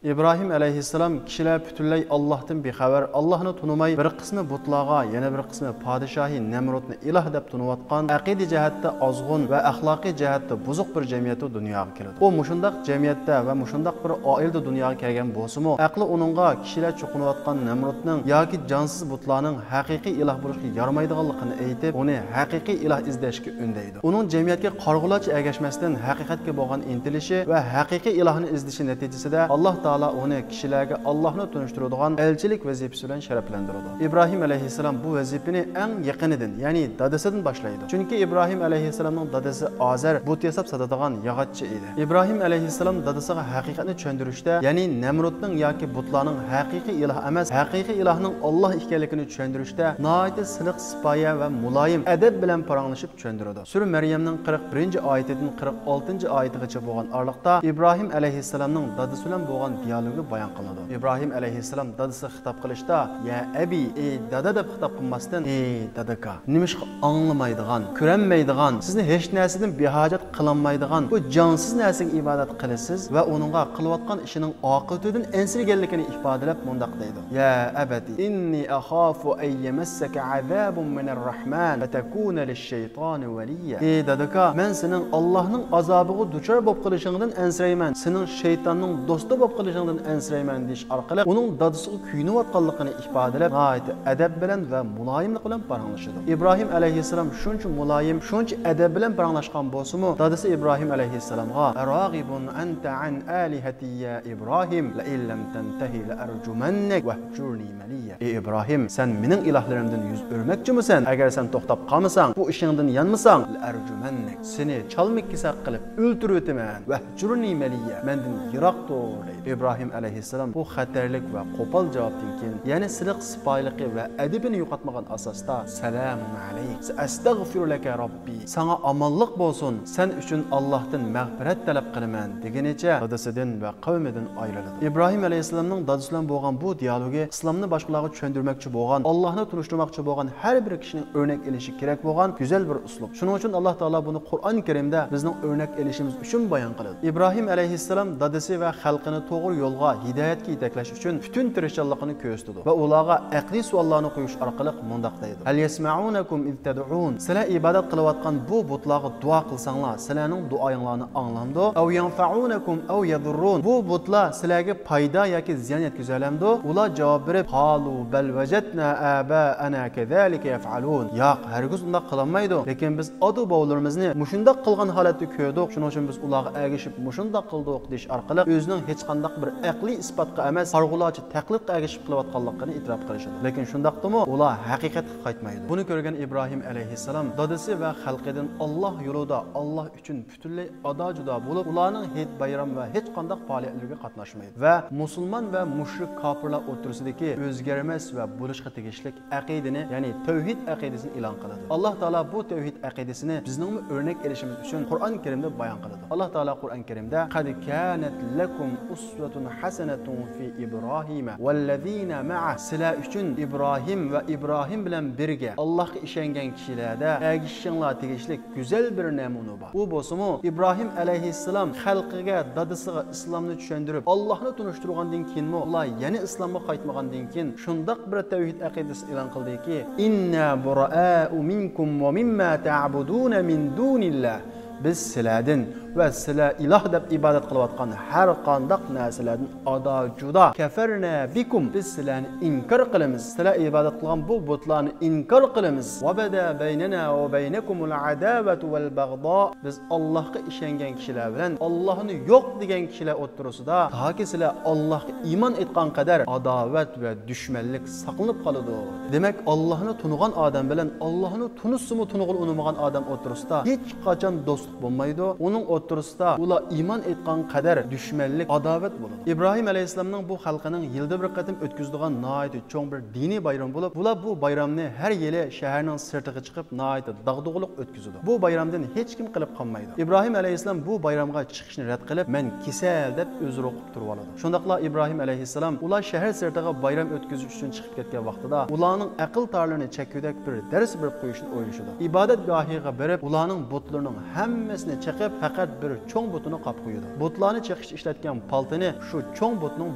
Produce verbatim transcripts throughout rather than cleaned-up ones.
ئىبراھىم ئەلەيھىسسالام كىشىلەر پۈتۈنلەي ئاللاھتىن بىخەۋەر، ئاللاھنى تونۇماي، بىر قىسمى بۇتلارغا، يەنە بىر قىسمى پادىشاھى نەمرۇدنى ئىلاھ دەپ تونۇۋاتقان، ئەقىدە جەھەتتە ئازغۇن ۋە ئەخلاقىي جەھەتتە بۇزۇق بىر جەمئىيەتتە دۇنياغا كېلىدۇ. ئۇ مۇشۇنداق جەمئىيەتتە ۋە مۇشۇنداق بىر ئائىلىدە دۇنياغا كەلگەن بولسىمۇ، ئەقلى ئۇنىڭغا كىشىلەر چوقۇنۇۋاتقان نەمرۇدنىڭ ياكى جانسىز بۇتلارنىڭ ھەقىقىي ئىلاھ بولۇشقا يارىمايدىغانلىقىنى ئېيتىپ، ئۇنى ھەقىقىي ئىلاھ ئىزدەشكە ئۈندەيدۇ. ئۇنىڭ جەمئىيەتكە قارىغۇلارچە ئەگەشمەستىن، ھەقىقەتكە بولغان ئىنتىلىشى ۋە ھەقىقىي ئىلاھنى ئىزدىشى نەتىجىسىدە، ئاللاھ تائالا ئۇنى كىشىلەرگە ئاللاھنى تونۇشتۇرىدىغان ئەلچىلىك ۋەزىپىسى بىلەن شەرەپلەندۈرىدۇ. ئىبراھىم ئەلەيھىسسالام بۇ ۋەزىپىنى ئەڭ يېقىنىدىن، يەنى دادىسىدىن باشلايدۇ. چۈنكى ئىبراھىم ئەلەيھىسسالامنىڭ دادىسى ئازەر بۇت ياساپ ساتىدىغان ياغاچچى ئىدى. ئىبراھىم ئەلەيھىسسالام دادىسىغا ھەقىقەتنى چۈشەندۈرۈشتە، يەنى نەمرۇدنىڭ ياكى بۇتلارنىڭ ھەقىقىي ئىلاھ ئەمەس، ھەقىقىي ئىلاھنىڭ ئاللاھ ئىكەنلىكىنى چۈشەندۈرۈشتە ناھايىتى سىلىق، سىپايە ۋە مۇلايىم ئەدەپ بىلەن پاراڭلىشىپ چۈشەندۈرىدۇ. سۈرە مەريەمنىڭ قىرىق بىرىنچى ئايىتىدىن قىرىق ئالتىنچى ئايىتىغىچە بولغان ئارىلىقتا ئىبراھىم ئەلەيھىسسالامنىڭ دادىسى بىلەن بولغان دىيالوگى بايان قىلىنىدۇ. ئىبراھىم ئەلەيھىسسالام دادىسىغا خىتاب قىلىشتا، يا ئەبى، ئى دادا دەپ خىتاب قىلماستىن، ئى دادىكا، نېمىشقا ئاڭلىمايدىغان، كۆرەلمەيدىغان، سىزنى ھېچ نەرسىدىن بىھاجەت قىلالمايدىغان بۇ جانسىز نەرسىگە ئىبادەت قىلىسىز ۋە ئۇنىڭغا قىلىۋاتقان ئىشىنىڭ ئاقىۋىتىدىن ئەنسىرىگەنلىكىنى ئىپادىلەپ مۇنداق دەيدۇ، يا ئەبەتى، ئىننى ئەخافۇ ئەن يەمەسسەكە ئەزابۇن مىنەر رەھمان فتەكۇنە لىششەيتانى ۋەلىييا. ئى دادىكا، مەن سېنىڭ ئاللاھنىڭ ئازابىغا دۇچار بولۇپ قېلىشىڭدىن ئەنسىرەيمەن، سېنىڭ شەيتاننىڭ دوستى بولۇپ قېلىشىڭدىن ئەنسىرەيمەن، دېيىش ئارقىلىق ئۇنىڭ دادىسىغا كۆيۈنۈۋاتقانلىقىنى ئىپادىلەپ، ناھايىتى ئەدەپ بىلەن ۋە مۇلايىملىق بىلەن پاراڭلىشىدۇ. ئىبراھىم ئەلەيھىسسالام شۇنچە مۇلايىم، شۇنچە ئەدەپ بىلەن پاراڭلاشقان بولسىمۇ، دادىسى ئىبراھىم ئەلەيھىسسالامغا، ئەراغىبۇن ئەنتە ئەن ئالىھەتى يا ئىبراھىم، لەئىن لەم تەنتەھى لەئەرجۇمەننەك ۋەھجۇرنى مەلىييا. ئى ئىبراھىم، سەن مېنىڭ ئىلاھلىرىمدىن يۈز ئۆرمەكچىمۇسەن؟ ئەگەر سەن توختاپ قالمىساڭ، بۇ ئىشىڭدىن يانمىساڭ، لەئەرجۇمەننەك، سېنى چالما-كېسەك قىلىپ ئۆلتۈرۈۋېتىمەن. ۋەھجۇرنى مەلىييا، مەندىن يىراق تۇر، دەيدۇ. ئىبراھىم ئەلەيھىسسالام بۇ خەتەرلىك ۋە قوپال جاۋابتىن كېيىن، يەنە سىلىق-سىپايىلىقى ۋە ئەدىپىنى يوقاتمىغان ئاساستا، سالامۇن ئەلەيك، سەئەستەغفىرۇ لەكە رەببى، ساڭا ئامانلىق بولسۇن، سەن ئۈچۈن ئاللاھتىن مەغپىرەت تەلەپ قىلىمەن، دېگىنىچە دادىسىدىن ۋە قەۋمىدىن ئايرىلىدۇ. ئىبراھىم ئەلەيھىسسالامنىڭ دادىسى بىلەن بولغان بۇ دىيالوگى ئىسلامنى باشقىلارغا چۈشەندۈرمەكچى بولغان، ئاللاھنى تونۇشتۇرماقچى بولغان ھەر بىر كىشىنىڭ ئۆرنەك ئېلىشى كېرەك بولغان گۈزەل بىر ئۇسلۇب. شۇنىڭ ئۈچۈن ئاللاھ تائالا بۇنى قۇرئان كەرىمدە بىزنىڭ ئۆرنەك ئېلىشىمىز ئۈچۈن بايان قىلىدۇ. ئىبراھىم ئەلەيھىسسالام دادىسى ۋە خەلقىنى توغرا يولغا، ھىدايەتكە يېتەكلەش ئۈچۈن پۈتۈن تىرىشچانلىقىنى كۆرسىتىدۇ ۋە ئۇلارغا ئەقلىي سوئاللارنى قويۇش ئارقىلىق مۇنداق دەيدۇ، ھەل يەسمەئۇنەكۇم ئىز تەدئۇن، سىلەر ئىبادەت قىلىۋاتقان بۇ بۇتلارغا دۇئا قىلساڭلار، سىلەرنىڭ دۇئايىڭلارنى ئاڭلامدۇ؟ ئەۋ يەنفەئۇنەكۇم ئەۋ يەزۇررۇن، بۇ بۇتلار سىلەرگە پايدا ياكى زىيان يەتكۈزەلەمدۇ؟ ئۇلار جاۋاب بېرىپ، قالۇ بەل ۋەجەدنا ئابائەنا كەزالىكە يەفئەلۇن، ياق، ھەرگىز ئۇنداق قىلالمايدۇ، لېكىن بىز ئاتا-بوۋىلىرىمىزنى مۇشۇنداق قىلغان ھالەتتە كۆردۇق، شۇنىڭ ئۈچۈن بىز ئۇلارغا ئەگىشىپ مۇشۇنداق قىلدۇق، دېيىش ئارقىلىق ئۆزىنىڭ ھېچقانداق بىر ئەقلىي ئىسپاتقا ئەمەس، قارىغۇلارچە تەقلىدقا ئەگىشىپ قىلىۋاتقانلىقىنى ئېتىراپ قىلىشىدۇ. لېكىن شۇنداقتىمۇ ئۇلار ھەقىقەتكە قايتمايدۇ. بۇنى كۆرگەن ئىبراھىم ئەلەيھىسسالام دادىسى ۋە خەلقىدىن ئاللاھ يولىدا، ئاللاھ ئۈچۈن پۈتۈنلەي ئادا-جۇدا بولۇپ، ئۇلارنىڭ ھېيت-بايرام ۋە ھېچقانداق پائالىيەتلىرىگە قاتناشمايدۇ ۋە مۇسۇلمان ۋە مۇشرىك كاپىرلار ئوتتۇرىسىدىكى ئۆزگەرمەس ۋە بولۇشقا تېگىشلىك ئەقىدىنى، يەنى تەۋھىد ئەقىدىسىنى ئېلان قىلىدۇ. ئاللاھ تائالا بۇ تەۋھىد ئەقىدىسىنى بىزنىڭمۇ ئۆرنەك ئېلىشىمىز ئۈچۈن قۇرئان كەرىمدە بايان قىلىدۇ. ئاللاھ تائالا قۇرئان كەرىمدە، قەد كانەت لەكۇم ئۇسۋەتۇن ھەسەنەتۇن فى ئىبراھىمە ۋەللەزىنە مەئە، سىلەر ئۈچۈن ئىبراھىم ۋە ئىبراھىم بىلەن بىرگە ئاللاھقا ئىشەنگەن كىشىلەردە ئەگىشىشىڭلار تېگىشلىك گۈزەل بىر نەمۇنە بار. ئۇ بولسىمۇ ئىبراھىم ئەلەيھىسسالام خەلقىگە، دادىسىغا ئىسلامنى چۈشەندۈرۈپ، ئاللاھنى تونۇشتۇرغاندىن كېيىنمۇ، ئۇلار يەنە ئىسلامغا قايتمىغاندىن كېيىن، شۇنداق بىر تەۋھىد ئەقىدىسىنى ئېلان قىلدىكى، ئىننا بۇرائۇ مىنكۇم ۋە مىمما تەئبۇدۇنە مىن دۇنىللاھ، بىز سىلەردىن ۋە سىلەر ئىلاھ دەپ ئىبادەت قىلىۋاتقان ھەر قانداق نەرسىلەردىن ئادا-جۇدا، كەفەرنا بىكۇم، بىز سىلەرنى ئىنكار قىلىمىز، سىلەر ئىبادەت قىلغان بۇ بۇتلارنى ئىنكار قىلىمىز. ۋەبەدا بەينەنا ۋە بەينەكۇمۇل ئاداۋەتۇ ۋەل بەغدا، بىز ئاللاھقا ئىشەنگەن كىشىلەر بىلەن ئاللاھنى يوق دېگەن كىشىلەر ئوتتۇرىسىدا، تاكى سىلەر ئاللاھقا ئىمان ئېيتقان قەدەر ئاداۋەت ۋە دۈشمەنلىك ساقلىنىپ قالىدۇ. دېمەك، ئاللاھنى تونۇغان ئادەم بىلەن ئاللاھنى تونۇسىمۇ تونۇغىلى ئۇنىمىغان ئادەم ئوتتۇرىسىدا ھېچقاچان دوستلۇق بولمايدۇ. ئۇنىڭ ئوتتۇرىسىدا ئۇلار ئىمان ئېيتقان قەدەر دۈشمەنلىك، ئاداۋەت بولىدۇ. ئىبراھىم ئەلەيھىسسالامنىڭ بۇ خەلقىنىڭ يىلدا بىر قېتىم ئۆتكۈزىدىغان ناھايىتى چوڭ بىر دىنىي بايرىمى بولۇپ، ئۇلار بۇ بايرامنى ھەر يىلى شەھەرنىڭ سىرتىغا چىقىپ، ناھايىتى داغدۇغىلىق ئۆتكۈزىدۇ. بۇ بايرامدىن ھېچكىم قېلىپ قالمايدۇ. ئىبراھىم ئەلەيھىسسالام بۇ بايرامغا چىقىشنى رەت قىلىپ، مەن كېسەل دەپ ئۆزرە قوپۇپ تۇرۇۋالىدۇ. شۇنداقلا ئىبراھىم ئەلەيھىسسالام ئۇلار شەھەر سىرتىغا بايرام ئۆتكۈزۈش ئۈچۈن چىقىپ كەتكەن ۋاقتىدا، ئۇلارنىڭ ئەقىل تارلىرىنى چەككۈدەك بىر دەرس بېرىپ قويۇشنى ئويلىشىدۇ. ئىبادەتگاھىغا بېرىپ، ئۇلارنىڭ بۇتلىرىنىڭ ھەممە ھەممىسىنى چېقىپ، پەقەت بىر چوڭ بۇتىنى قاپ قويىدۇ. بۇتلارنى چېقىش ئىشلەتكەن پالتىنى شۇ چوڭ بۇتنىڭ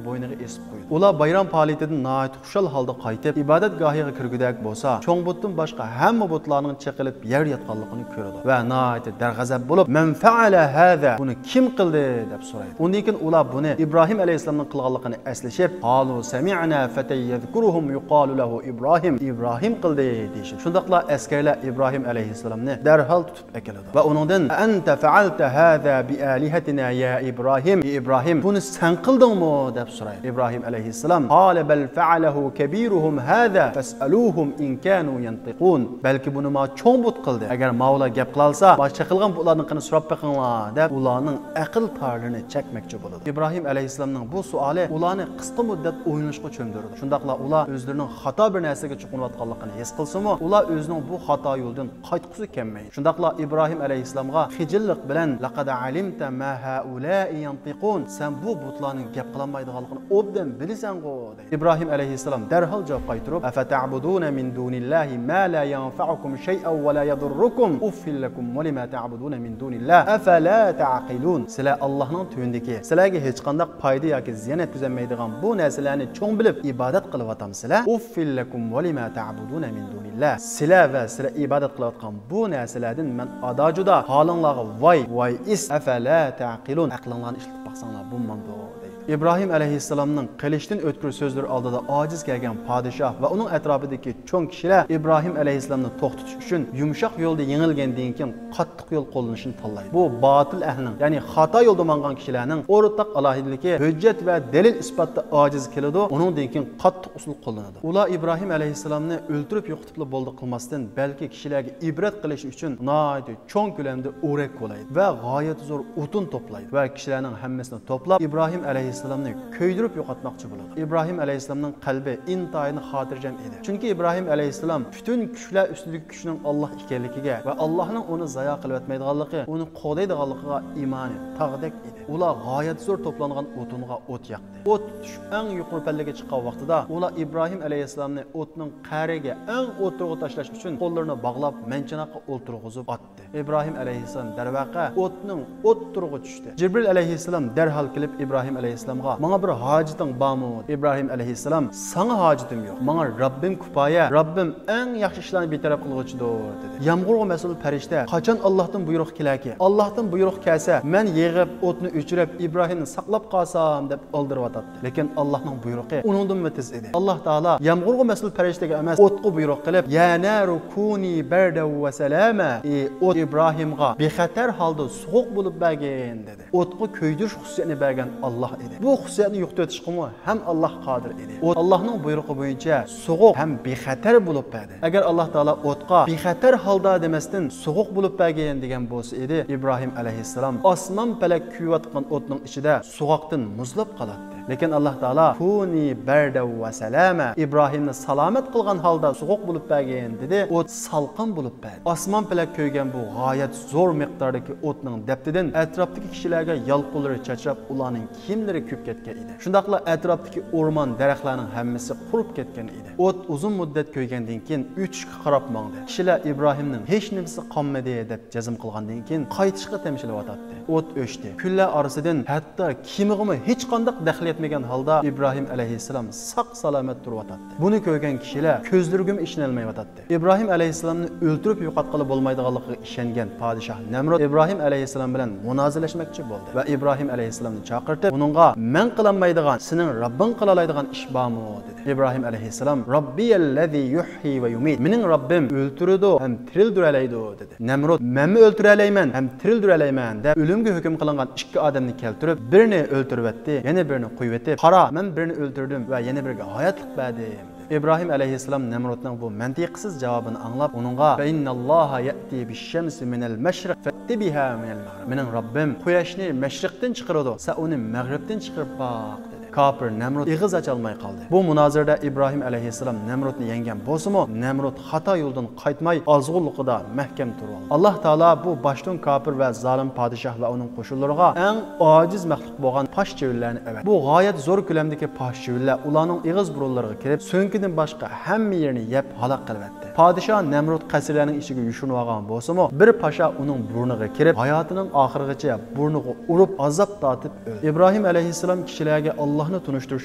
بوينىغا ئېسىپ قويىدۇ. ئۇلار بايرام پائالىيىتىدىن ناھايىتى خۇشال ھالدا قايتىپ، ئىبادەتگاھىغا كىرگۈدەك بولسا، چوڭ بۇتتىن باشقا ھەممە بۇتلارنىڭ چېقىلىپ يەر ياتقانلىقىنى كۆرىدۇ ۋە ناھايىتى دەرغەزەپ بولۇپ، مەن فەئەلە ھازا، بۇنى كىم قىلدى؟ دەپ سورايدۇ. ئۇندىن كېيىن ئۇلار بۇنى ئىبراھىم ئەلەيھىسسالامنىڭ قىلغانلىقىنى ئەسلىشىپ، قالۇ سەمىئنا فەتەن يەزكۇرۇھۇم يۇقالۇ لەھۇ ئىبراھىم، ئىبراھىم قىلدى دېيىشىدۇ. شۇنداقلا ئەسكەرلەر ئىبراھىم ئەلەيھىسسالامنى دەرھال تۇتۇپ ئەكېلىدۇ ۋە ئۇنىڭدىن، ئەنتە فەئەلتە ھازا بىئالىھەتىنا يا ئىبراھىم، ئى ئىبراھىم، بۇنى سەن قىلدىڭمۇ؟ دەپ سورايدۇ. ئىبراھىم ئەلەيھىسسالام، قالە بەل فەئەلەھۇ كەبىرۇھۇم ھازا فەسئەلۇھۇم ئىن كانۇ يەنتىقۇن، بەلكى بۇنى ما چوڭ بۇت قىلدى، ئەگەر ماۋۇلار گەپ قىلالسا، ما چېقىلغان بۇتلاردىن قېنى سوراپ بېقىڭلار، دەپ ئۇلارنىڭ ئەقىل تارلىرىنى چەكمەكچى بولىدۇ. ئىبراھىم ئەلەيھىسسالامنىڭ بۇ سوئالى ئۇلارنى قىسقا مۇددەت ئويلىنىشقا چۆمدۈرىدۇ. شۇنداقلا ئۇلار ئۆزلىرىنىڭ خاتا بىر نەرسىگە چوقۇنۇۋاتقانلىقىنى ھېس قىلسىمۇ، ئۇلار ئۆزىنىڭ بۇ خاتا يولىدىن قايتقۇسى كەلمەيدۇ. شۇنداقلا ئىبراھىم ئەلەيھىسسالامغا خىجىللىق بىلەن، لەقەد ئەلىمتە ما ھائۇلائى يەنتىقۇن، سەن بۇ بۇتلارنىڭ گەپ قىلالمايدىغانلىقىنى ئوبدان بىلىسەنغۇ، دەيدۇ. ئىبراھىم ئەلەيھىسسالام دەرھال جاۋاب قايتۇرۇپ، ئەفەتەئبۇدۇنە مىن دۇنىللاھى ما لا يەنفەئۇكۇم شەيئەن ۋە لا يەضۇررۇكۇم، ئۇففىن لەكۇم ۋە لىما تەئبۇدۇنە مىن دۇنىللاھ، ئەفەلا تەئقىلۇن. سىلەر ئاللاھنىڭ تۆۋىنىدىكى، سىلەرگە ھېچقانداق پايدا ياكى زىيان يەتكۈزەلمەيدىغان بۇ نەرسىلەرنى چوڭ بىلىپ ئىبادەت قىلىۋاتامسىلەر؟ ئۇففىن لەكۇم ۋە لىما تەئبۇدۇنە مىن دۇنىللاھ. سىلەر ۋە سىلەر ئىبادەت قىلىۋاتقان بۇ نەرسىلەردىن مەن ئادا-جۇدا، ھالىڭلارغا ۋاي، ۋاي ئىس، ئەفەلا تەئقىلۇن، ئەقلىڭلارنى ئىشلىتىپ باقساڭلار بولمامدۇ؟ دەيدۇ. ئىبراھىم ئەلەيھىسسالامنىڭ قىلىچتىن ئۆتكۈر سۆزلىرى ئالدىدا ئاجىز كەلگەن پادىشاھ ۋە ئۇنىڭ ئەتراپىدىكى چوڭ كىشىلەر ئىبراھىم ئەلەيھىسسالامنى توختىتىش ئۈچۈن يۇمشاق يولدا يېڭىلگەندىن كېيىن قاتتىق يول قوللىنىشنى تاللايدۇ. بۇ باتىل ئەھلىنىڭ، يەنى خاتا يولدا ماڭغان كىشىلەرنىڭ ئورتاق ئالاھىدىلىكى، ھۆججەت ۋە دەلىل-ئىسپاتتا ئاجىز كېلىدۇ، ئۇنىڭدىن كېيىن قاتتىق ئۇسۇل قوللىنىدۇ. ئۇلار ئىبراھىم ئەلەيھىسسالامنى ئۆلتۈرۈپ يوقىتىپلا بولدى قىلماستىن، بەلكى كىشىلەرگە ئىبرەت قىلىش ئۈچۈن ناھايىتى چوڭ كۆلەمدە ئورەك كولايدۇ ۋە غايەت زور ئوتۇن توپلايدۇ ۋە كىشىلەرنىڭ ھەممىسىنى توپلاپ، ئىبراھىم ئەلەيھىسسالامنى كۆيدۈرۈپ يوقاتماقچى بولىدۇ. ئىبراھىم ئەلەيھىسسالامنىڭ قەلبى ئىنتايىن خاتىرجەم ئىدى. چۈنكى ئىبراھىم ئەلەيھىسسالام پۈتۈن كۈچلەر ئۈستىدىكى كۈچنىڭ ئاللاھ ئىكەنلىكىگە ۋە ئاللاھنىڭ ئۇنى زايا قىلىۋەتمەيدىغانلىقى، ئۇنى قوغدايدىغانلىقىغا ئىمانى تاغدەك ئىدى. ئۇلار غايەت زور توپلانغان ئوتۇنغا ئوت ياقتى. ئوت تۇتۇش ئەڭ يۇقىرى پەللىگە چىققان ۋاقتىدا، ئۇلار ئىبراھىم ئەلەيھىسسالامنى ئوتنىڭ قەرىگە ئەڭ ئوتتۇرىغا تاشلاش ئۈچۈن قوللىرىنى باغلاپ، مەنچىنىققا ئولتۇرغۇزۇپ ئاتتى. ئىبراھىم ئەلەيھىسسالام دەرۋەقە ئوتنىڭ ئوتتۇرىغا چۈشتى. جىبرىل ئەلەيھىسسالام دەرھال كېلىپ ئىبراھىم ئەلەيھىسسالامغا، ماڭا بىر ھاجىتىڭ بارمۇ؟ ئىبراھىم ئەلەيھىسسالام، ساڭا ھاجىتىم يوق. ماڭا رەببىم كۇپايە، رەببىم ئەڭ ياخشى ئىشلارنى بىر تەرەپ قىلغۇچىدۇر، دېدى. يامغۇرغا مەسئۇل پەرىشتە، قاچان ئاللاھتىن بۇيرۇق كېلەركى؟ ئاللاھتىن بۇيرۇق كەلسە، مەن يېغىپ ئوتنى ئۆچۈرۈپ ئىبراھىمنى ساقلاپ قالسام، دەپ ئالدىرىۋاتاتتى. لېكىن ئاللاھنىڭ بۇيرۇقى ئۇنىڭدىنمۇ تېز ئىدى. ئاللاھ تائالا يامغۇرغا مەسئۇل پەرىشتىگە ئەمەس، ئوتقا بۇيرۇق قىلىپ، يا نارۇ كۇنى بەردەن ۋە سالامەن، ئى ئوت، ئىبراھىمغا بىخەتەر ھالدا سوغۇق بولۇپ بەرگىن، دېدى. ئوتقا كۆيدۈرۈش خۇسۇسىيىتىنى بەرگەن ئاللاھ ئىدى. بۇ خۇسۇسىيەتنى يوقىتىۋېتىشقىمۇ ھەم ئاللاھ قادىر ئىدى. ئوت ئاللاھنىڭ بۇيرۇقى بويىچە سوغۇق ھەم بىخەتەر بولۇپ بەردى. ئەگەر ئاللاھ تائالا ئوتقا بىخەتەر ھالدا دېمەستىن، سوغۇق بولۇپ بەرگىن دېگەن بولسا ئىدى، ئىبراھىم ئەلەيھىسسالام ئاسمان پەلەك كۆيۈۋاتقان ئوتنىڭ ئىچىدە سوغۇقتىن مۇزلاپ قالاتتى. لېكىن ئاللاھ تائالا، كۇنى بەردەن ۋە سالامەن، ئىبراھىمنى سالامەت قىلغان ھالدا سوغۇق بولۇپ بەرگىن، دېدى. ئوت سالقىن بولۇپ بەردى. ئاسمان پەلەك كۆيگەن بۇ غايەت زور مىقداردىكى ئوتنىڭ دەپتىدىن ئەتراپتىكى كىشىلەرگە يالقۇنلىرى چاچراپ، ئۇلارنىڭ كىيىملىرى كۆيۈپ كەتكەن ئىدى. شۇنداقلا ئەتراپتىكى ئورمان دەرەخلەرنىڭ ھەممىسى قۇرۇپ كەتكەن ئىدى. ئوت ئۇزۇن مۇددەت كۆيگەندىن كېيىن ئۆچۈشكە قاراپ ماڭدى. كىشىلەر ئىبراھىمنىڭ ھېچنېمىسى قالمىدى دەپ جەزم قىلغاندىن كېيىن قايتىشقا تەمشىلىۋاتاتتى. ئوت ئۆچتى. كۈنلەر ئارىسىدىن ھەتتا كېمىغىمۇ ھېچقانداق دەخلى يەتمىگەن ھالدا ئىبراھىم ئەلەيھىسسالام ساق-سالامەت تۇرۇۋاتاتتى. بۇنى كۆرگەن كىشىلەر كۆزلىرىگىمۇ ئىشىنەلمەيۋاتاتتى. ئىبراھىم ئەلەيھىسسالامنى ئۆلتۈرۈپ يوقاتقىلى بولمايدىغانلىقىغا ئىشەنگەن پادىشاھ نەمرۇت ئىبراھىم ئەلەيھىسسالام بىلەن مۇنازىرىلەشمەكچى بولدى ۋە ئىبراھىم ئەلەيھىسسالامنى چاقىرتىپ، ئۇنىڭغا، مەن قىلالمايدىغان، سېنىڭ رەببىڭ قىلالايدىغان ئىش بارمۇ؟ دېدى. ئىبراھىم ئەلەيھىسسالام، رەببىيەللەزى يۇھيى ۋە يۇمىت، مېنىڭ رەببىم ئۆلتۈرىدۇ ھەم تىرىلدۈرەلەيدۇ، دېدى. نەمرۇت، مەنمۇ ئۆلتۈرەلەيمەن ھەم تىرىلدۈرەلەيمەن، دەپ ئۆلۈمگە ھۆكۈم قىلىنغان ئىككى ئادەمنى كەلتۈرۈپ، بىرىنى ئۆلتۈرۈۋەتتى، يەنە بىرىنى قويۇۋېتىپ، قارا، مەن بىرىنى ئۆلتۈردۈم ۋە يەنە بىرىگە ھاياتلىق بەردىم. ئىبراھىم ئەلەيھىسسالام نەمرۇتنىڭ بۇ مەنتىقسىز جاۋابىنى ئاڭلاپ، ئۇنىڭغا، فەئىننەللاھە يەتى بىششەمسى مىنەل مەشرىق فەئتى بىھا مىنەل مەغرىب، مېنىڭ رەببىم قۇياشنى مەشرىقتىن چىقىرىدۇ، سەن ئۇنى مەغرىبتىن چىقىرىپ باق، دېدى. كاپىر نەمرۇت ئېغىز ئاچالماي قالدى. بۇ مۇنازىرىدە ئىبراھىم ئەلەيھىسسالام نەمرۇتنى يەڭگەن بولسىمۇ، نەمرۇت خاتا يولدىن قايتماي، ئازغۇنلۇقىدا مەھكەم تۇرۇۋالدى. ئاللاھ تائالا بۇ باشتۇن كاپىر ۋە زالىم پادىشاھ ۋە ئۇنىڭ قوشۇنلىرىغا ئەڭ ئاجىز مەخلۇق بولغان پاش چىۋىنلەرنى ئەۋەتتى. بۇ غايەت زور كۆلەمدىكى پاش چىۋىنلەر ئۇلارنىڭ ئېغىز بۇرۇنلىرىغا كىرىپ، سۆڭىكىدىن باشقا ھەممە يېرىنى يەپ ھالاك قىلىۋەتتى. پادىشاھ نەمرۇت قەسىرلەرنىڭ ئىچىگە يوشۇنۇۋالغان بولسىمۇ، بىر پاشا ئۇنىڭ بۇرنىغا كىرىپ، ھاياتىنىڭ ئاخىرىغىچە بۇرنىغا ئۇرۇپ، ئازاب تارتىپ ئۆلدى. ئىبراھىم ئەلەيھىسسالام كىشىلەرگە ئاللاھنى تونۇشتۇرۇش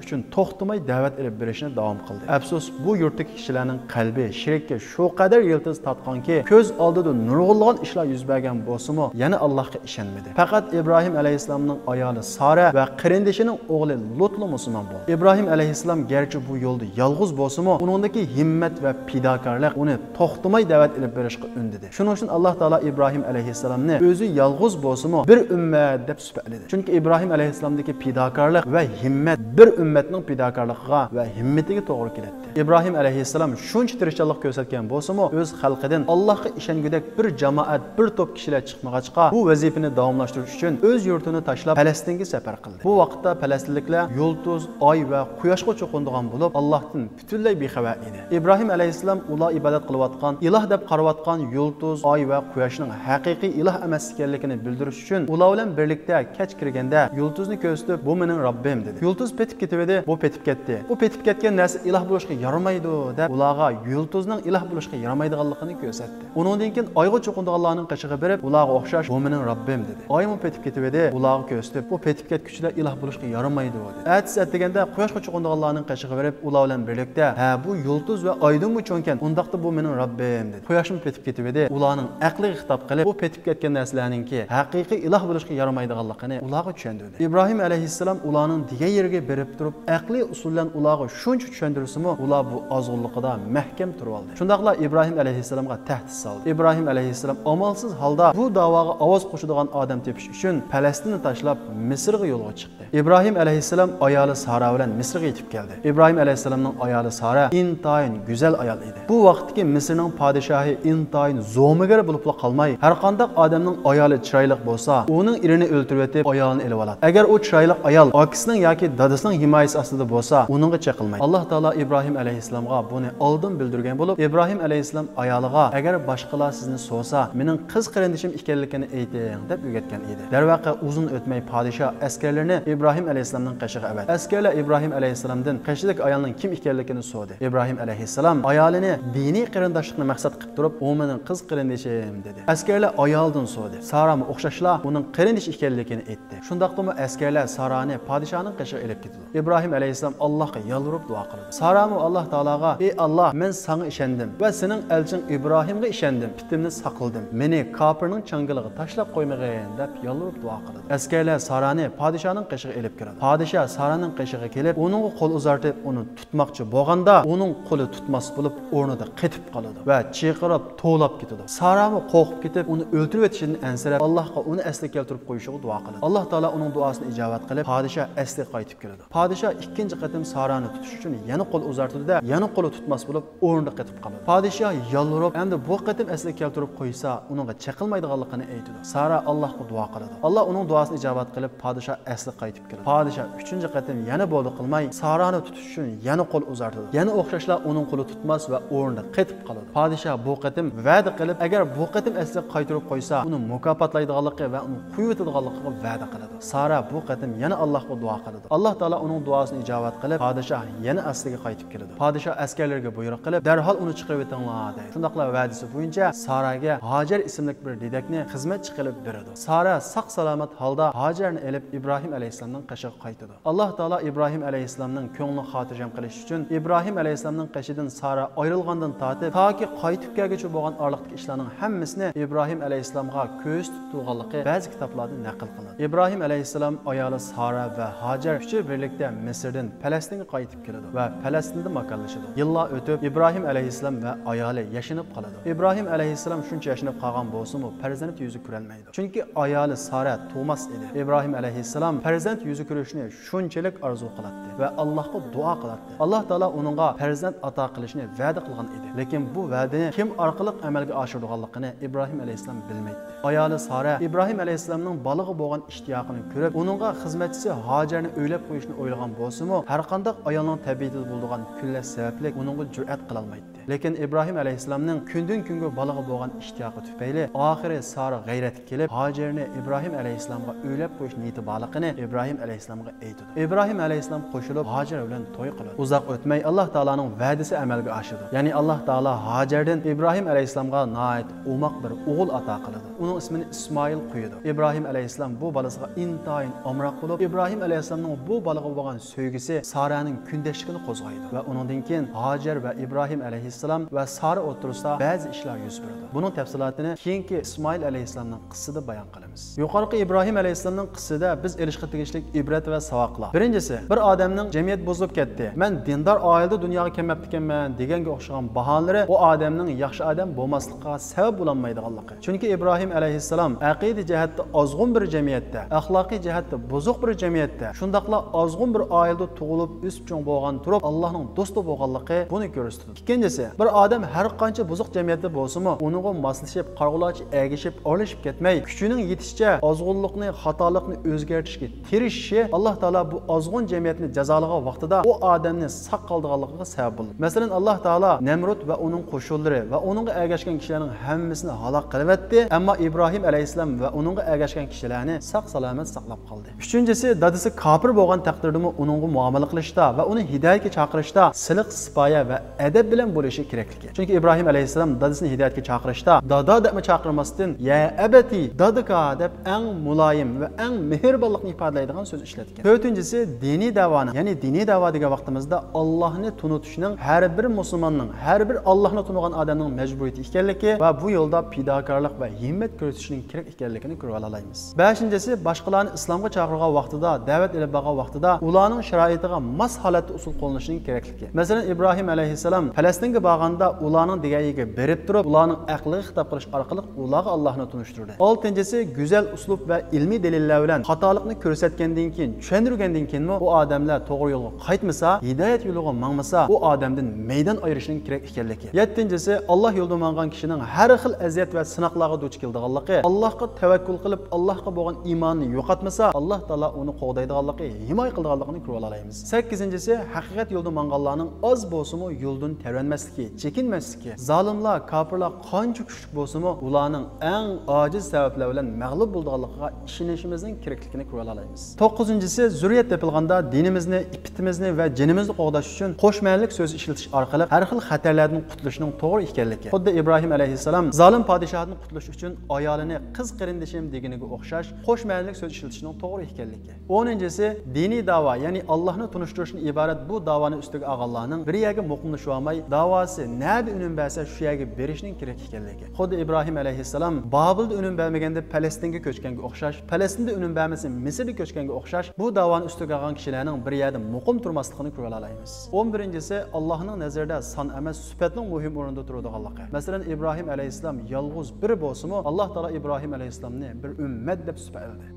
ئۈچۈن توختىماي دەۋەت ئېلىپ بېرىشنى داۋام قىلدى. ئەپسۇس، بۇ يۇرتتىكى كىشىلەرنىڭ قەلبى شىرككە شۇ قەدەر يىلتىز تارتقانكى، كۆز ئالدىدا نۇرغۇنلىغان ئىشلار يۈز بەرگەن بولسىمۇ، يەنە ئاللاھقا ئىشەنمىدى. پەقەت ئىبراھىم ئەلەيھىسسالامنىڭ ئايالى سارا ۋە قېرىندىشىنىڭ ئوغلى لۇتلا مۇسۇلمان بولدى. ئىبراھىم ئەلەيھىسسالام گەرچە بۇ يولدا يالغۇز بولسىمۇ، ئۇنىڭدىكى ھىممەت ۋە پىداكارلىق ئۇنى توختىماي دەۋەت ئېلىپ بېرىشقا ئۈندىدى. شۇنىڭ ئۈچۈن ئاللاھ تائالا ئىبراھىم ئەلەيھىسسالامنى ئۆزى يالغۇز بولسىمۇ، بىر ئۈممەت دەپ سۈپەتلىدى. چۈنكى ئىبراھىم ئەلەيھىسسالامدىكى پىداكارلىق ۋە ھىممەت بىر ئۈممەتنىڭ پىداكارلىقىغا ۋە ھىممىتىگە توغرا كېلەتتى. ئىبراھىم ئەلەيھىسسالام شۇنچە تىرىشچانلىق كۆرسەتكەن بولسىمۇ، ئۆز خەلقىدىن ئاللاھقا ئىشەنگۈدەك بىر جامائەت، بىر توپ كىشىلەر چىقمىغاچقا، بۇ ۋەزىپىنى داۋاملاشتۇرۇش ئۈچۈن ئۆز يۇرتىنى تاشلاپ، پەلەستىنگە سەپەر قىلدى. بۇ ۋاقىتتا پەلەستىنلىكلەر يۇلتۇز، ئاي ۋە قۇياشقا چوقۇنىدىغان بولۇپ، ئاللاھتىن پۈتۈنلەي بىخەۋەر ئىدى. ئىبراھىم ئەلەيھىسسالام ئۇلار ئىبادەت قىلىۋاتقان، ئىلاھ دەپ قارىۋاتقان يۇلتۇز، ئاي ۋە قۇياشنىڭ ھەقىقىي ئىلاھ ئەمەس ئىكەنلىكىنى بىلدۈرۈش ئۈچۈن، ئۇلار بىلەن بىرلىكتە كەچ كىرگەندە، يۇلتۇزنى كۆرسىتىپ، «بۇ مېنىڭ رەببىم» دېدى. يۇلتۇز پېتىپ كېتىۋىدى، بۇ پېتىپ كەتتى. بۇ پېتىپ كەتكەن نەرسە ئىلاھ بولۇشقا يارىمايدۇ، دەپ، ئۇلارغا يۇلتۇزنىڭ ئىلاھ بولۇشقا يارىمايدىغانلىقىنى كۆرسەتتى. ئۇنىڭدىن كېيىن ئايغا چوقۇنىدىغانلارنىڭ قېشىغا بېرىپ، ئۇلارغا ئوخشاش، «بۇ مېنىڭ رەببىم» دېدى. ئايمۇ پېتىپ كېتىۋىدى، ئۇلارغا كۆرسىتىپ، «بۇ پېتىپ كەتكۈچىلەر ئىلاھ بولۇشقا يارىمايدۇ» دېدى. ئەتىسى ئەتىگەندە قۇياشقا چوقۇنىدىغانلارنىڭ قېشىغا بېرىپ، ئۇلار بىلەن بىرلىكتە، «ھە، بۇ يۇلتۇز ۋە ئايدىنمۇ چوڭكەن، ئۇنداقتا بۇ مېنىڭ رەببىم» دېدى. قۇياشمۇ پېتىپ كېتىۋىدى، ئۇلارنىڭ ئەقلىگە خىتاب قىلىپ، بۇ پېتىپ كەتكەن نەرسىلەرنىڭكى ھەقىقىي ئىلاھ بولۇشقا يارىمايدىغانلىقىنى ئۇلارغا چۈشەندۈردى. ئىبراھىم ئەلەيھىسسالام ئۇلارنىڭ دېگەن يېرىگە بېرىپ تۇرۇپ، ئەقلىي ئۇسۇل بىلەن ئۇلارغا شۇنچە چۈشەندۈرسىمۇ، ئۇلار بۇ ئازغۇنلۇقىدا مەھكەم تۇرۇۋالدى. شۇنداقلا ئىبراھىم ئەلەيھىسسالامغا تەھدىت سالدى. ئىبراھىم ئەلەيھىسسالام ئامالسىز ھالدا بۇ داۋاغا ئاۋاز قوشىدىغان ئادەم تېپىش ئۈچۈن پەلەستىننى تاشلاپ، مىسىرغا يولغا چىقتى. ئىبراھىم ئەلەيھىسسالام ئايالى سارا بىلەن مىسىرغا يېتىپ كەلدى. ئىبراھىم ئەلەيھىسسالامنىڭ ئايالى سارا ئىنتايىن گۈزەل ئايال ئىدى. بۇ ۋاقىتتىكى مىسىرنىڭ پادىشاھى ئىنتايىن زومىگەر بولۇپلا قالماي، ھەرقانداق ئادەمنىڭ ئايالى چىرايلىق بولسا، ئۇنىڭ ئېرىنى ئۆلتۈرۈۋېتىپ، ئايالىنى ئېلىۋالاتتى. ئەگەر ئۇ چىرايلىق ئايال ئاكىسىنىڭ ياكى دادىسىنىڭ ھىمايىسى ئاستىدا بولسا، ئۇنىڭغا چېقىلمايدۇ. ئاللاھ تائالا ئىبراھىم ئەلەيھىسسالامغا بۇنى ئالدىن بىلدۈرگەن بولۇپ، ئىبراھىم ئەلەيھىسسالام ئايالىغا، «ئەگەر باشقىلار سىزنى سورىسا، مېنىڭ قىز قېرىندىشىم ئىكەنلىكىنى ئېيتىڭ» دەپ ئۆگەتكەن ئىدى. دەرۋەقە، ئۇزۇن ئۆتمەي پادىشاھ ئەسكەرلىرىنى ئىبراھىم ئەلەيھىسسالامنىڭ قېشىغا ئەۋەتتى. ئەسكەرلەر ئىبراھىم ئەلەيھىسسالامدىن قېشىدىكى ئايالنىڭ كىم ئىكەنلىكىنى سورىدى. ئىبراھىم ئەلەيھىسسالام ئايالىنى دىنىي قېرىنداشلىقنى مەقسەت قىلىپ تۇرۇپ، «ئۇ مېنىڭ قىز قېرىندىشىم» دېدى. ئەسكەرلەر ئايالىدىن سورىدى. سارامۇ ئوخشاشلا ئۇنىڭ قېرىندىشى ئىكەنلىكىنى ئېيتتى. شۇنداقتىمۇ ئەسكەرلەر سارانى پادىشاھنىڭ قېشىغا ئېلىپ كېتىدۇ. ئىبراھىم ئەلەيھىسسالام ئاللاھقا يالۋۇرۇپ دۇئا قىلىدۇ. سارامۇ ئاللاھ تائالاغا، «ئى ئاللاھ، مەن ساڭا ئىشەندىم ۋە سېنىڭ ئەلچىڭ ئىبراھىمغا ئىشەندىم، پىتىمنى ساقلىدىم. مېنى كاپىرنىڭ چاڭگىلىغا تاشلاپ قويمىغىن» دەپ يالۋۇرۇپ دۇئا قىلىدۇ. ئەسكەرلەر سارانى پادىشاھنىڭ قېشىغا ئېلىپ كېلىدۇ. پادىشاھ سارانىڭ قېشىغا كېلىپ، ئۇنىڭغا قول ئۇزارتىپ، ئۇنى تۇتماقچى بولغاندا، ئۇنىڭ قولى تۇتماس بولۇپ، ئورنىدا قېتىپ قالىدۇ ۋە چىرقىراپ، توۋلاپ كېتىدۇ. سارامۇ قورقۇپ كېتىپ، ئۇنى ئۆلتۈرۈۋېتىشىدىن ئەنسىرەپ، ئاللاھقا ئۇنى ئەسلىگە كەلتۈرۈپ قويۇشىغا دۇئا قىلىدۇ. ئاللاھ تائالا ئۇنىڭ دۇئاسىنى ئىجابەت قىلىپ، پادىشاھ ئەسلىگە قايتىپ كېلىدۇ. پادىشاھ ئىككىنچى قېتىم سارانى تۇتۇش ئۈچۈن يەنە قول ئۇزارتىدۇ-دە، يەنە قولى تۇتماس بولۇپ، ئورنىدا قېتىپ قالىدۇ. پادىشاھ يالۋۇرۇپ، ئەمدى بۇ قېتىم ئەسلىگە كەلتۈرۈپ قويسا، ئۇنىڭغا چېقىلمايدىغانلىقىنى ئېيتىدۇ. سارا ئاللاھقا دۇئا قىلىدۇ. ئاللاھ ئۇنىڭ دۇئاسىنى ئىجابەت قىلىپ، پادىشاھ ئەسلىگە قايتىپ كېلىدۇ. پادىشاھ ئۈچىنچى قېتىم يەنە بولدى قىلماي، سارانى تۇتۇش ئۈچۈن يەنە قول ئۇزارتىدۇ. يەنە ئوخشاشلا ئۇنىڭ قولى تۇتماس ۋە ئورنىدا قېتىپ قالىدۇ. پادىشاھ بۇ قېتىم ۋەدە قىلىپ، ئەگەر بۇ قېتىم ئەسلىگە قايتۇرۇپ قويسا، ئۇنى مۇكاپاتلايدىغانلىقى ۋە ئۇنى قويۇۋېتىدىغانلىقىغا ۋەدە قىلىدۇ. سارا بۇ قېتىم يەنە ئاللاھقا دۇئا قىلىدۇ. ئاللاھ تائالا ئۇنىڭ دۇئاسىنى ئىجابەت قىلىپ، پادىشاھ يەنە ئەسلىگە قايتىپ كېلىدۇ. پادىشاھ ئەسكەرلىرىگە بۇيرۇق قىلىپ، «دەرھال ئۇنى چىقىرىۋېتىڭلار» دەيدۇ. شۇنداقلا ۋەدىسى بويىچە ساراگە ھاجەر ئىسىملىك بىر دېدەكنى خىزمەتچى قىلىپ بېرىدۇ. سارا ساق-سالامەت ھالدا ھاجەرنى ئېلىپ، ئىبراھىم ئەلەيھىسسالامنىڭ قېشىغا قايتىدۇ. ئاللاھ تائالا ئىبراھىم ئەلەيھىسسالامنىڭ كۆڭلىنى خاتىرجەم قىلىش ئۈچۈن، ئىبراھىم ئەلەيھىسسالامنىڭ قېشىدىن سارا ئايرىلغاندىن تارتىپ، تاكى قايتىپ كەلگۈچە بولغان ئارىلىقتىكى ئىشلارنىڭ ھەممىسىنى ئىبراھىم ئەلەيھىسسالامغا كۆرسىتىپ تۇرغانلىقى بەزى كىتابلاردا نەقىل قىلىنىدۇ. ئىبراھىم ئەلەيھىسسالام، ئايالى سارا ۋە ھاجەر ئۈچى بىرلىكتە مىسىردىن پەلەستىنگە قايتىپ كېلىدۇ ۋە پەلەستىندە ماكانلىشىدۇ. يىللار ئۆتۈپ، ئىبراھىم ئەلەيھىسسالام ۋە ئايالى ياشىنىپ قالىدۇ. ئىبراھىم ئەلەيھىسسالام شۇنچە ياشىنىپ قالغان بولسىمۇ، پەرزەنت يۈزى كۆرەلمەيدۇ. چۈنكى ئايالى سارا تۇغماس ئىدى. ئىبراھىم ئەلەيھىسسالام پەرزەنت يۈزى كۆرۈشنى شۇنچىلىك ئارزۇ قىلاتتى ۋە ئاللاھقا دۇئا قىلاتتى. ئاللاھ تائالا ئۇنىڭغا پەرزەنت ئاتا قىلىشنى ۋەدە قىلغان ئىدى. لېكىن بۇ ۋەدىنى كىم ئارقىلىق ئەمەلگە ئاشۇرىدىغانلىقىنى ئىبراھىم ئەلەيھىسسالام بىلمەيتتى. ئايالى سارە ئىبراھىم ئەلەيھىسسالامنىڭ بالىغا بولغان ئىشتىياقىنى كۆرۈپ، ئۇنىڭغا خىزمەتچىسى ھاجەرنى ئۆيلەپ قويۇشنى ئويلىغان بولسىمۇ، ھەرقانداق ئايالنىڭ تەبىئىتىدە بولىدىغان كۈنلەش سەۋەبلىك ئۇنىڭغا جۈرئەت قىلالمايتتى. لېكىن ئىبراھىم ئەلەيھىسسالامنىڭ كۈندىن-كۈنگە بالىغا بولغان ئىشتىياقى تۈپەيلى، ئاخىرى سارا غەيرەتكە كېلىپ، ھاجەرنى ئىبراھىم ئەلەيھىسسالامغا ئۆيلەپ قويۇش نىيىتى بارلىقىنى ئىبراھىم ئەلەيھىسسالامغا ئېيتىدۇ. ئىبراھىم ئەلەيھىسسالام قوشۇلۇپ، ھاجەر بىلەن توي قىلىدۇ. ئۇزاق ئۆتمەي، ئاللاھ تائالانىڭ ۋەدىسى ئەمەلگە ئاشىدۇ. يەنى ئاللاھ تائالا ھاجەردىن ئىبراھىم ئەلەيھىسسالامغا ناھايىتى ئوماق بىر ئوغۇل ئاتا قىلىدۇ. ئۇنىڭ ئىسمىنى ئىسمائىل قويىدۇ. ئىبراھىم ئەلەيھىسسالام بۇ بالىسىغا ئىنتايىن ئامراق بولۇپ، ئىبراھىم ئەلەيھىسسالامنىڭ بۇ بالىغا بولغان سۆيگۈسى سارەنىڭ كۈندەشلىكىنى قوزغايدۇ ۋە ئۇنىڭدىن كېيىن ھاجەر ۋە ئىبراھىم ئەلەيھىسسالام ۋە سارە ئوتتۇرىسىدا بەزى ئىشلار يۈز بېرىدۇ. بۇنىڭ تەپسىلاتىنى كېيىنكى ئىسمائىل ئەلەيھىسسالامنىڭ قىسسىسىدا بايان قىلىمىز. يۇقىرىقى ئىبراھىم ئەلەيھىسسالامنىڭ قىسسىسىدە بىز ئېلىشقا تېگىشلىك ئىبرەت ۋە ساۋاقلار. بىرىنچىسى، بىر ئادەمنىڭ جەمئىيەت بۇزۇلۇپ كەتتى، مەن دىندار ئائىلىدە دۇنياغا كەلمەپتىكەنمەن دېگەنگە ئوخشىغان باھانىلىرى ئۇ ئادەمنىڭ ياخشى ئادەم بولماسلىقىغا سەۋەب بولالمايدىغانلىقى. چۈنكى ئىبراھىم ئەلەيھىسسالام ئەقىدە جەھەتتە ئازغۇن بىر جەمئىيەتتە، ئەخلاقىي جەھەتتە بۇزۇق بىر جەمئىيەتتە، شۇنداقلا ئازغۇن بىر ئائىلىدە تۇغۇلۇپ، ئۆسۈپ چوڭ بولغان تۇرۇپ، ئاللاھنىڭ دوستى بولغانلىقى بۇنى كۆرسىتىدۇ. ئىككىنچىسى، بىر ئادەم ھەر قانچە بۇزۇق جەمئىيەتتە بولسىمۇ، ئۇنىڭغا ماسلىشىپ، قارىغۇلارچە ئەگىشىپ، ئارىلىشىپ كەتمەي، كۈچىنىڭ يېتىشىچە ئازغۇنلۇقنى، خاتالىقنى ئۆزگەرتىشكە تىرىشىشى ئاللاھ تائالا بۇ ئازغۇن جەمئىيەتنى جازالىغان ۋاقتىدا ئۇ ئادەمنى ساق قالىدىغانلىقىغا سەۋەب بولدى. مەسىلەن، ئاللاھ تائالا نەمرۇت ۋە ئۇنىڭ قوشۇنلىرى ۋە ئۇنىڭغا ئەگەشكەن كىشىلەرنىڭ ھەممىسىنى ھالاك قىلىۋەتتى، ئەمما ئىبراھىم ئەلەيھىسسالام ۋە ئۇنىڭغا ئەگەشكەن كىشىلەرنى ساق-سالامەت ساقلاپ قالدى. ئۈچىنچىسى، دادىسى كاپىر بولغان تەقدىردىمۇ ئۇنىڭغا مۇئامىلە قىلىشتا ۋە ئۇنى ھىدايەتكە چاقىرىشتا سىلىق-سىپايە ۋە ئەدەپ بىلەن بولۇشى كېرەكلىكى. چۈنكى ئىبراھىم ئەلەيھىسسالام دادىسىنى ھىدايەتكە چاقىرىشتا دادا دەپمۇ چاقىرماستىن، يا ئەبەتى، دادىكا دەپ ئەڭ مۇلايىم ۋە ئەڭ مېھرىبانلىقنى ئىپادىلەيدىغان سۆز ئىشلەتكەن. تۆتىنچىسى، دىنىي دەۋانىڭ، يەنى دىنىي دەۋا دېگەن ۋاقتىمىزدا ئاللاھنى تونۇتۇشنىڭ ھەر بىر مۇسۇلماننىڭ، ھەر بىر ئاللاھنى تونۇغان ئادەمنىڭ مەجبۇرىيىتى ئىكەنلىكى ۋە بۇ يولدا پىداكارلىق ۋە ھىممەت كۆرسىتىشنىڭ كېرەك ئىكەنلىكىنى كۆرۈۋالالايمىز. بەشىنچىسى، باشقىلارنى ئىسلامغا چاقىرغان ۋاقتىدا، دەۋەت ئېلىپ بارغان ۋاقتىدا ئۇلارنىڭ شارائىتىغا ماس ھالەتتە ئۇسۇل قوللىنىشنىڭ كېرەكلىكى. مەسىلەن، ئىبراھىم ئەلەيھىسسالام پەلەستىنگە بارغاندا ئۇلارنىڭ دېگەن يېرىگە بېرىپ تۇرۇپ، ئۇلارنىڭ ئەقلىگە خىتاب قىلىش ئارقىلىق ئۇلارغا ئاللاھنى تونۇشتۇردى. ئالتىنچىسى، گۈزەل ئۇسلۇب ۋە ئىلمىي دەلىللەر بىلەن خاتالىقنى كۆرسەتكەندىن كېيىن، چۈشەندۈرگەندىن كېيىنمۇ ئۇ ئادەملەر توغرا يولغا قايتمىسا، ھىدايەت يولىغا ماڭمىسا، ئۇ ئادەمدىن مەيدان ئايرىشنىڭ كېرەك ئىكەنلىكى. يەتتىنچىسى، ئاللاھ يولىدا ماڭغان كىشىنىڭ ھەر خىل ئەزىيەت ۋە سىناقلارغا دۇچ كېلىدىغانلىقى، ئاللاھقا تەۋەككۈل قىلىپ، ئاللاھقا بولغان ئىمانىنى يوقاتمىسا، ئاللاھ تائالا ئۇنى قوغدايدىغانلىقى، ھىمايە قىلىدىغانلىقىنى كۆرۈۋالالايمىز. سەككىزىنچىسى، ھەقىقەت يولىدا ماڭغانلارنىڭ ئاز بولسىمۇ يولىدىن تەۋرەنمەسلىكى، چېكىنمەسلىكى، زالىملار، كاپىرلار قانچە كۈچلۈك بولسىمۇ، ئۇلارنىڭ ئەڭ ئاجىز سەۋەبلەر بىلەن مەغلۇپ بولىدىغانلىقىغا ئىشىنىشىمىزنىڭ كېرەكلىكىنى كۆرۈۋالالايمىز. توققۇزىنچىسى، زۆرۈرىيەت تېپىلغاندا دىنىمىزنى، ئىپپىتىمىزنى ۋە جېنىمىزنى قوغداش ئۈچۈن قوشمەنىلىك سۆزى ئىشلىتىش ئارقىلىق ھەر خىل خەتەرلەردىن قۇتۇلۇشنىڭ توغرا ئىكەنلىكى. خۇددى ئىبراھىم ئەلەيھىسسالام زالىم پادىشاھتىن قۇتۇلۇش ئۈچۈن ئايالىنى قىز قېرىندىشىم دېگىنىگە ئوخشاش قوشمەنىلىك سۆز ئىشلىتىشنىڭ توغرا ئىكەنلىكى. ئونىنچىسى، دىنىي داۋا، يەنى ئاللاھنى تونۇشتۇرۇشتىن ئىبارەت بۇ داۋانى ئۈستىگە ئالغانلارنىڭ بىر يەرگە مۇقىملىشىۋالماي، داۋاسى نەدە ئۈنۈم بەرسە، شۇ يەرگە بېرىشنىڭ كېرەك ئىكەنلىكى. خۇددى ئىبراھىم ئەلەيھىسسالام بابىلدا ئۈنۈم بەرمىگەندە پەلەستىنگە كۆچكەنگە ئوخشاش، پەلەستىندە ئۈنۈم بەرمىسە مىسىردا كۆچكەنگە ئوخشاش، بۇ داۋانى ئۈستىگە ئالغان كىشىلەرنىڭ بىر يەردە مۇقىم تۇرماسلىقىنى كۆرۈۋالالايمىز. ئون بىرىنچىسى، ئاللاھنىڭ نەزىرىدە سان ئەمەس، سۈپەتنىڭ مۇھىم ئورۇندا تۇرىدىغانلىقى. مەسىلەن، ئىبراھىم ئەلەيھىسسالام يالغۇز بىر بولسىمۇ، ئاللاھ تائالا ئىبراھىم ئەلەيھىسسالامنى بىر ئۈممەت دەپ سۈپەتلىدى.